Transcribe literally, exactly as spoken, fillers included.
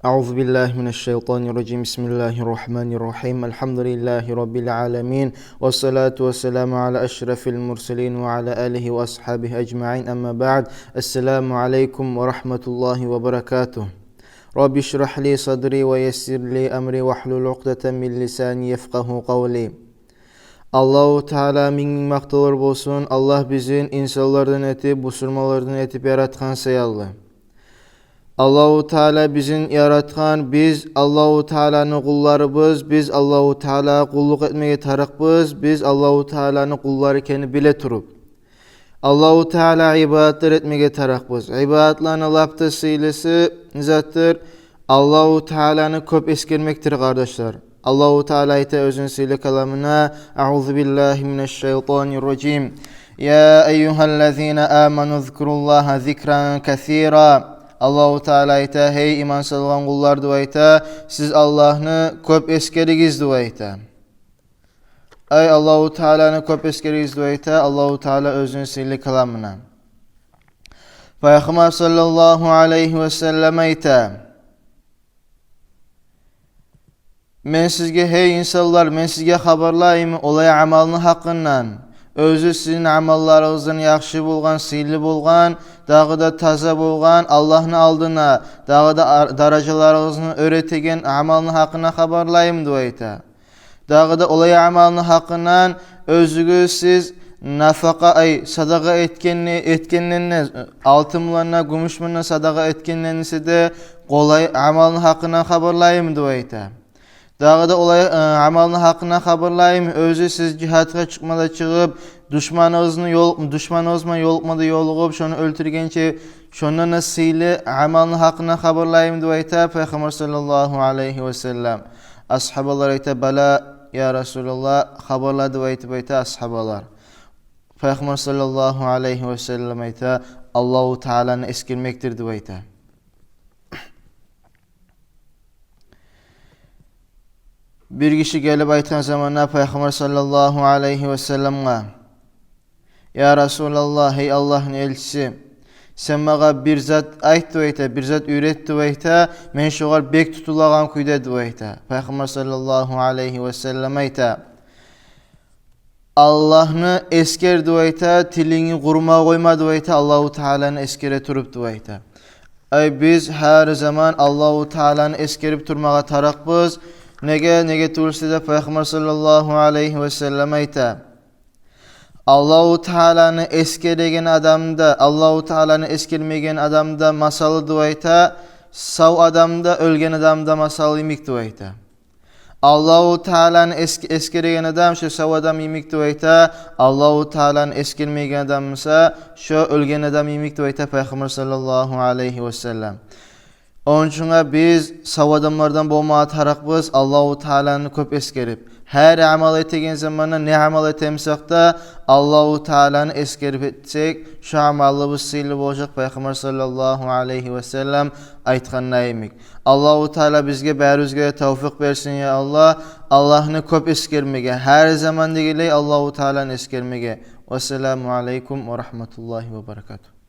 أعوذ بالله من الشيطان الرجيم. بسم الله الرحمن الرحيم. الحمد لله رب العالمين. والصلاة والسلام على أشرف المرسلين وعلى آله وأصحابه أجمعين. أما بعد. السلام عليكم ورحمة الله وبركاته. رب اشرح لي صدري ويسر لي أمري واحلل عقدة من لساني يفقهوا قولي. Аллагьу Таала минг-минг макътавлар болсун, Аллагь бизин инсанлардан этип, бусурманлардан этип яратгъан саялы. Аллагьу Таала бизин яратгъан, биз Аллагьу Тааланы къулларыбыз, биз Аллагьу Таалагъа къуллукъ этмеге тарыкъбыз, биз Аллагьу Тааланы къуллары экенни биле туруп. Аллагьу Таала ибадатлар этмеге тарыкъбыз. Ибадатланы лап да сыйлысы затдыр, Аллагьу Тааланы кёп эсгермекдир, къардашлар. Аллагьу Таала айта оьзюню сыйлы каламына: أعوذ بالله من الشيطان الرجيم. يا أيها الذين آمنوا اذكروا الله ذكرا كثيرا. Аллагьу Таала айта: «Гьей иман салгъан къуллар, — деп айта, — сиз Аллагьны кёп эсгеригиз», — деп айта. Ай, Аллагьу Тааланы кёп эсгеригиз, — деп айта Аллагьу Таала оьзюню сыйлы каламына. Пайхаммар саллаллагьу алайгьи васаллам айта: «Мен сизге, гьей инсанлар, мен сизге хабарлайым олай амалны гьакъындан, оьзю сизин амалларыгъыздан яхшы болгъан, сыйлы болгъан, дагъы да таза болгъан, Аллагьны алдына дагъы да ар-, даражаларыгъызны оьр этеген амалны гьакъына хабарлайым», — деп айта. Дагъы да олай амалны гьакъындан: «Оьзюгюз сиз нафакъа, ай, садагъа этгенни, этгенден де, алтын булан да, гюмюш булан да садагъа этгенден эсе де къолай амалны гьакъындан хабарлайым», — деп айта. Дагъы да олай, э, амалны гьакъындан хабарлайым: «Оьзю сиз жигьатгъа чыкъмада чыгъып, душманыгъызны ёл-, душманыгъыз булан ёлукъмада ёлугъуп, шону оьлтюргенче, шондан да сыйлы амалны гьакъындан хабарлайым», — деп айта Пайхаммар саллаллагьу алайгьи васаллам. Асгьабалар айта: «Бала, я Расулаллагь, хабарла», — деп айтып айта асгьабалар. Пайхаммар саллаллагьу алайгьи васаллам айта: «Аллагьу Тааланы эсгермекдир», — деп айта. Бир гиши гелип айтгъан заманда Пайхаммар саллаллагьу алайгьи васалламгъа: «Я Расулаллагь, гьей Аллагьны элчиси, сен магъа бир зат айт, — деп айта, — бир зат уьйрет, — деп айта, — мен шогъар бек тутулагъан кюйде», — деп айта. Пайхаммар саллаллагьу алайгьи васаллам айта: «Аллагьны эсгер, — деп айта, — тилингни къурума къойма, — деп айта, — Аллагьу Тааланы эсгере туруп», — деп айта. Ай, биз гьар заман Аллагьу Тааланы эсгерип турмагъа тарыкъбыз. Неге, неге тюгюл эсе де Пайхаммар саллаллагьу алайгьи васаллам айта: «Аллагьу Тааланы эсгереген адамда, Аллагьу Тааланы эсгермеген адамда масалы, — деп айта, — сав адамда, оьлген адамда масалы йимик», — деп айта. Аллагьу Тааланы эс-, эсгереген адам шо сав адам йимик, — деп айта. Аллагьу Тааланы эсгермеген адам буса шо оьлген адам йимик, — деп айта Пайхаммар саллаллагьу алайгьи васаллам. Ону учун да биз сав адамлардан болмагъа тарыкъбыз, Аллагьу Тааланы кёп эсгерип. Гьар амал этеген заманда, не амал этемисек де, Аллагьу Тааланы эсгерип этсек, шо амалыбыз сыйлы болажакъ, Пайхаммар саллаллагьу алайгьи васаллам айтгъаны йимик. Аллагьу Таала бизге, барибизге де тавфикъ берсин, я Аллагь. Аллагьны кёп эсгермеге, гьар заман дегенлей Аллагьу Тааланы эсгермеге. Вассаламу алайкум ва рагьматуллагьи ва баракатугь.